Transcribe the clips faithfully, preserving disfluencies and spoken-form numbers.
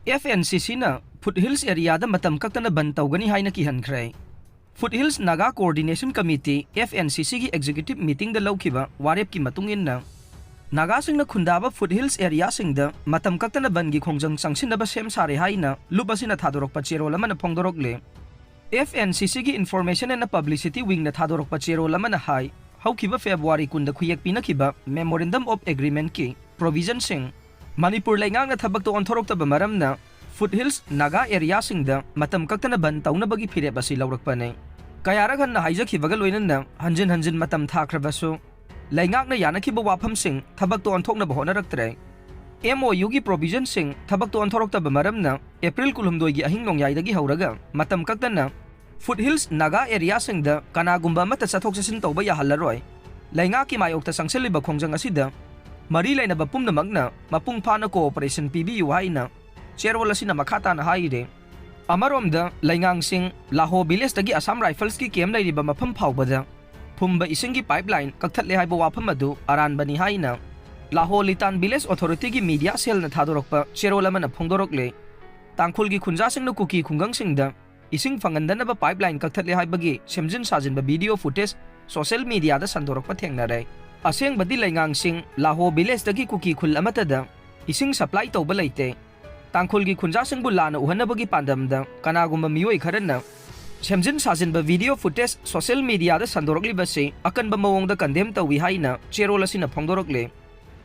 F N ꯁꯤ ꯁꯤꯅ food hills ꯑꯦꯔꯤꯌꯥꯗ ꯃꯇꯝ ꯀꯛꯇꯅ ꯕꯟ ꯇꯧꯒꯅꯤ ꯍꯥꯏꯅ ꯀꯤꯍꯟꯈ꯭ꯔꯦ꯫ Foothills Naga coordination committee, F N C ꯁꯤꯒꯤ ꯑꯦꯛꯖꯤꯀ꯭ꯌꯨꯇꯤꯚ ꯃꯤꯇꯤꯡꯗ ꯂꯧꯈꯤꯕ ꯋꯥꯔꯦꯞꯀꯤ ꯃꯇꯨꯡ ꯏꯟꯅ, ꯅꯥꯒꯥꯁꯤꯡꯅ ꯈꯨꯟꯗꯥꯕ ꯐꯨꯠ ꯍꯤꯜꯁ ꯑꯦꯔꯤꯌꯥꯁꯤꯡꯗ ꯃꯇꯝ ꯀꯛꯇꯅ ꯕꯟꯒꯤ ꯈꯣꯡꯖꯪ ꯆꯪꯁꯤꯟꯅꯕ ꯁꯦꯝ ꯁꯥꯔꯦ ꯍꯥꯏꯅ ꯂꯨꯞ ꯑꯁꯤꯅ ꯊꯥꯗꯣꯔꯛꯄ ꯆꯦꯔꯣꯜ ꯑꯃꯅ ꯐꯣꯡꯗꯣꯔꯛꯂꯤ꯫ ꯑꯦꯐ ꯑꯦꯟ ꯁꯤ ꯁꯤꯒꯤ ꯏꯟꯐꯣꯔꯃꯦꯁꯟ ꯑꯦꯟ ꯄꯕ꯭ꯂꯤꯁꯤꯇꯤ ꯋꯤꯡꯅ ꯊꯥꯗꯣꯔꯛꯄ ꯆꯦꯔꯣꯜ ꯑꯃꯅ ꯍꯥꯏ, ꯍꯧꯈꯤꯕ ꯐꯦꯕ꯭ꯔꯨꯋꯥꯔꯤ ꯀꯨꯟꯗ ꯈꯨꯌꯦꯛ ꯄꯤꯅꯈꯤꯕ ꯃꯦꯃꯣꯔꯦꯟꯗꯝ ꯑꯣꯐ ꯑꯦꯒ꯭ꯔꯤꯃꯦꯟꯠꯀꯤ ꯄ꯭ꯔꯣꯚꯤꯖꯟꯁꯤꯡ ꯃꯅꯤꯄꯨꯔ ꯂꯩꯉꯥꯛꯅ ꯊꯕꯛꯇ ꯑꯣꯟꯊꯣꯔꯛꯇꯕ ꯃꯔꯝꯅ ꯐꯨꯠ ꯍꯤꯜꯁ ꯅꯥꯒꯥ ꯑꯦꯔꯤꯌꯥꯁꯤꯡꯗ ꯃꯇꯝ ꯀꯛꯇꯅ ꯕꯟ ꯇꯧꯅꯕꯒꯤ ꯐꯤꯔꯦꯞ ꯑꯁꯤ ꯂꯧꯔꯛꯄꯅꯤ꯫ ꯀꯌꯥꯔꯛ ꯍꯟꯅ ꯍꯥꯏꯖꯈꯤꯕꯒ ꯂꯣꯏꯅꯅ ꯍꯟꯖꯤꯟ ꯍꯟꯖꯤꯟ ꯃꯇꯝ ꯊꯥꯈ꯭ꯔꯕꯁꯨ, ꯂꯩꯉꯥꯛꯅ ꯌꯥꯅꯈꯤꯕ ꯋꯥꯐꯝꯁꯤꯡ ꯊꯕꯛꯇ ꯑꯣꯟꯊꯣꯛꯅꯕ ꯍꯣꯠꯅꯔꯛꯇ꯭ꯔꯦ꯫ ꯑꯦꯝ ꯑꯣ ꯌꯨꯒꯤ ꯄ꯭ꯔꯣꯚꯤꯖꯟꯁꯤꯡ ꯊꯕꯛꯇ ꯑꯣꯟꯊꯣꯔꯛꯇꯕ ꯃꯔꯝꯅ ꯑꯦꯄ꯭ꯔꯤꯜ ꯀꯨꯟꯍꯨꯝꯗꯣꯏꯒꯤ ꯑꯍꯤꯡ ꯅꯣꯡꯌꯥꯏꯗꯒꯤ ꯍꯧꯔꯒ ꯃꯇꯝ ꯀꯛꯇꯅ ꯐꯨꯠ ꯍꯤꯜꯁ ꯅꯥꯒꯥ ꯑꯦꯔꯤꯌꯥꯁꯤꯡꯗ ꯀꯅꯥꯒꯨꯝꯕ ꯑꯃꯠꯇ ꯆꯠꯊꯣꯛ ꯆꯠꯁꯤꯟ ꯇꯧꯕ ꯌꯥꯍꯜꯂꯔꯣꯏ꯫ ꯂꯩꯉꯥꯛꯀꯤ ꯃꯥꯌꯣꯛꯇ ꯆꯪꯁꯤꯜꯂꯤꯕ ꯈꯣꯡꯖꯪ ꯑꯁꯤꯗ ꯃꯔꯤ ꯂꯩꯅꯕ ꯄꯨꯝꯅꯃꯛꯅ ꯃꯄꯨꯡ ꯐꯥꯅ ꯀꯣꯑꯣꯄꯔꯦꯁꯟ ꯄꯤꯕꯤꯌꯨ ꯍꯥꯏꯅ ꯆꯦꯔꯣꯜ ꯑꯁꯤꯅ ꯃꯈꯥ ꯇꯥꯅ ꯍꯥꯏꯔꯤ꯫ ꯑꯃꯔꯣꯝꯗ, ꯂꯩꯉꯥꯡꯁꯤꯡ ꯂꯥꯍꯣ ꯚꯤꯂꯦꯖꯇꯒꯤ ꯑꯁꯥꯝ ꯔꯥꯏꯐꯜꯁꯀꯤ ꯀꯦꯝꯞ ꯂꯩꯔꯤꯕ ꯃꯐꯝ ꯐꯥꯎꯕꯗ ꯐꯨꯝꯕ ꯏꯁꯤꯡꯒꯤ ꯄꯥꯏꯞꯂꯥꯏꯟ ꯀꯛꯊꯠꯂꯦ ꯍꯥꯏꯕ ꯋꯥꯐꯝ ꯑꯗꯨ ꯑꯔꯥꯟꯕꯅꯤ ꯍꯥꯏꯅ ꯂꯥꯍꯣ ꯂꯤꯇꯥꯟ ꯚꯤꯂꯦꯖ ꯑꯣꯊꯣꯔꯤꯇꯤꯒꯤ ꯃꯤꯗꯤꯌꯥ ꯁꯦꯜꯅ ꯊꯥꯗꯣꯔꯛꯄ ꯆꯦꯔꯣꯜ ꯑꯃꯅ ꯐꯣꯡꯗꯣꯔꯛꯂꯦ꯫ ꯇꯥꯡꯈꯨꯜꯒꯤ ꯈꯨꯟꯖꯥꯁꯤꯡꯅ ꯀꯨꯀꯤ ꯈꯨꯡꯒꯪꯁꯤꯡꯗ ꯏꯁꯤꯡ ꯐꯪꯍꯟꯗꯅꯕ ꯄꯥꯏꯞꯂꯥꯏꯟ ꯀꯛꯊꯠꯂꯦ ꯍꯥꯏꯕꯒꯤ ꯁꯦꯝꯖꯤꯟ ꯁꯥꯖꯤꯟꯕ ꯚꯤꯗꯤꯑꯣ ꯐꯨꯇꯦꯖ ꯁꯣꯁꯤꯌꯦꯜ ꯃꯤꯗꯤꯌꯥꯗ ꯁꯟꯗꯣꯔꯛꯄ ꯊꯦꯡꯅꯔꯦ꯫ ꯑꯁꯦꯡꯕꯗꯤ ꯂꯩꯉꯥꯡꯁꯤꯡ ꯂꯥꯍꯣ ꯚꯤꯂꯦꯖꯇꯒꯤ ꯀꯨꯀꯤ ꯈꯨꯜ ꯑꯃꯠꯇꯗ ꯏꯁꯤꯡ ꯁꯄ꯭ꯂꯥꯏ ꯇꯧꯕ ꯂꯩꯇꯦ꯫ ꯇꯥꯡꯈꯨꯜꯒꯤ ꯈꯨꯟꯖꯥꯁꯤꯡꯕꯨ ꯂꯥꯟꯅ ꯎꯍꯟꯅꯕꯒꯤ ꯄꯥꯟꯗꯝꯗ ꯀꯅꯥꯒꯨꯝꯕ ꯃꯤꯑꯣꯏ ꯈꯔꯅ ꯁꯦꯝꯖꯤꯟ ꯁꯥꯖꯤꯟꯕ ꯚꯤꯗꯤꯑꯣ ꯐꯨꯇꯦꯖ ꯁꯣꯁꯤꯌꯦꯜ ꯃꯤꯗꯤꯌꯥꯗ ꯁꯟꯗꯣꯔꯛꯂꯤꯕꯁꯤ ꯑꯀꯟꯕ ꯃꯑꯣꯡꯗ ꯀꯟꯗꯦꯝ ꯇꯧꯏ ꯍꯥꯏꯅ ꯆꯦꯔꯣꯜ ꯑꯁꯤꯅ ꯐꯣꯡꯗꯣꯔꯛꯂꯦ꯫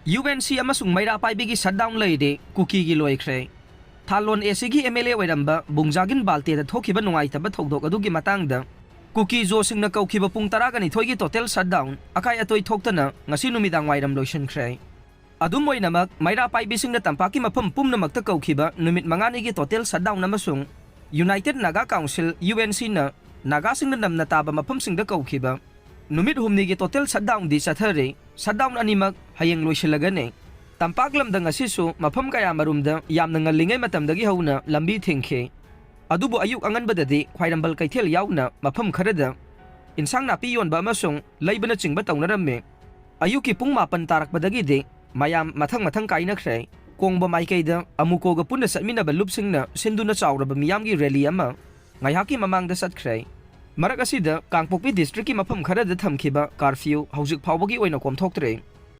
ꯌꯨ ꯑꯦꯟ ꯁꯤ ꯑꯃꯁꯨꯡ ꯃꯩꯔꯥ ꯄꯥꯏꯕꯤꯒꯤ ꯁꯠꯗꯥꯎꯟ ꯂꯩꯔꯦ, ꯀꯨꯀꯤꯒꯤ ꯂꯣꯏꯈ꯭ꯔꯦ꯫ ꯊꯥꯂꯣꯟ ꯑꯦ ꯁꯤꯒꯤ ꯑꯦꯝ ꯑꯦꯜ ꯑꯦ ꯑꯣꯏꯔꯝꯕ ꯕꯨꯡꯖꯥꯒꯤꯟ ꯕꯥꯜꯇꯦꯗ ꯊꯣꯛꯈꯤꯕ ꯅꯨꯡꯉꯥꯏꯇꯕ ꯊꯧꯗꯣꯛ ꯑꯗꯨꯒꯤ ꯃꯇꯥꯡꯗ ꯀꯨꯀꯤ ꯖꯣꯁꯤꯡꯅ ꯀꯧꯈꯤꯕ ꯄꯨꯡ ꯇꯔꯥꯒ ꯅꯤꯊꯣꯏꯒꯤ ꯇꯣꯇꯦꯜ ꯁꯠꯗꯥꯎꯟ ꯑꯀꯥꯏ ꯑꯇꯣꯏ ꯊꯣꯛꯇꯅ ꯉꯁꯤ ꯅꯨꯃꯤꯗꯥꯡ ꯋꯥꯏꯔꯝ ꯂꯣꯏꯁꯤꯟꯈ꯭ꯔꯦ꯫ ꯑꯗꯨꯝ ꯑꯣꯏꯅꯃꯛ, ꯃꯩꯔꯥ ꯄꯥꯏꯕꯤꯁꯤꯡꯅ ꯇꯝꯄꯥꯛꯀꯤ ꯃꯐꯝ ꯄꯨꯝꯅꯃꯛꯇ ꯀꯧꯈꯤꯕ ꯅꯨꯃꯤꯠ ꯃꯉꯥꯅꯤꯒꯤ ꯇꯣꯇꯦꯜ ꯁꯠꯗꯥꯎꯟ ꯑꯃꯁꯨꯡ united Naga council, U N ꯁꯤꯅ ꯅꯥꯒꯥꯁꯤꯡꯅ ꯅꯝꯅ ꯇꯥꯕ ꯃꯐꯝꯁꯤꯡꯗ ꯀꯧꯈꯤꯕ ꯅꯨꯃꯤꯠ ꯍꯨꯝꯅꯤꯒꯤ ꯇꯣꯇꯦꯜ ꯁꯠꯗꯥꯎꯟꯗꯤ ꯆꯠꯊꯔꯦ꯫ ꯁꯠꯗꯥꯎꯟ ꯑꯅꯤꯃꯛ ꯍꯌꯦꯡ ꯂꯣꯏꯁꯤꯜꯂꯒꯅꯤ꯫ ꯇꯝꯄꯥꯛ ꯂꯝꯗꯝ ꯑꯁꯤꯁꯨ ꯃꯐꯝ ꯀꯌꯥꯃꯔꯨꯝꯗ ꯌꯥꯝꯅ ꯉꯜꯂꯤꯉꯩ ꯃꯇꯝꯗꯒꯤ ꯍꯧꯅ ꯂꯝꯕꯤ ꯊꯤꯡꯈꯤ꯫ ꯑꯗꯨꯕꯨ ꯑꯌꯨꯛ ꯑꯉꯟꯕꯗꯗꯤ ꯈ꯭ꯋꯥꯏꯔꯝꯕꯟ ꯀꯩꯊꯦꯜ ꯌꯥꯎꯅ ꯃꯐꯝ ꯈꯔꯗ ꯏꯟꯁꯥꯡ ꯅꯥꯄꯤ ꯌꯣꯟꯕ ꯑꯃꯁꯨꯡ ꯂꯩꯕꯅꯆꯤꯡꯕ ꯇꯧꯅꯔꯝꯃꯤ꯫ ꯑꯌꯨꯛꯀꯤ ꯄꯨꯡ ꯃꯥꯄꯟ ꯇꯥꯔꯛꯄꯗꯒꯤꯗꯤ ꯃꯌꯥꯝ ꯃꯊꯪ ꯃꯊꯪ ꯀꯥꯏꯅꯈ꯭ꯔꯦ꯫ ꯀꯣꯡꯕ ꯃꯥꯏꯀꯩꯗ ꯑꯃꯨꯀꯣꯒ ꯄꯨꯟꯅ ꯆꯠꯃꯤꯟꯅꯕ ꯂꯨꯞꯁꯤꯡꯅ ꯁꯤꯟꯗꯨꯅ ꯆꯥꯎꯔꯕ ꯃꯤꯌꯥꯝꯒꯤ ꯔꯦꯂꯤ ꯑꯃ ꯉꯥꯏꯍꯥꯛꯀꯤ ꯃꯃꯥꯡꯗ ꯆꯠꯈ꯭ꯔꯦ꯫ ꯃꯔꯛ ꯑꯁꯤꯗ ꯀꯥꯡꯄꯣꯛꯄꯤ ꯗꯤꯁꯇ꯭ꯔꯤꯛꯀꯤ ꯃꯐꯝ ꯈꯔꯗ ꯊꯝꯈꯤꯕ ꯀꯥꯔꯐ꯭ꯌꯨ ꯍꯧꯖꯤꯛ ꯐꯥꯎꯕꯒꯤ ꯑꯣꯏꯅ ꯀꯣꯝꯊꯣꯛꯇ꯭ꯔꯦ꯫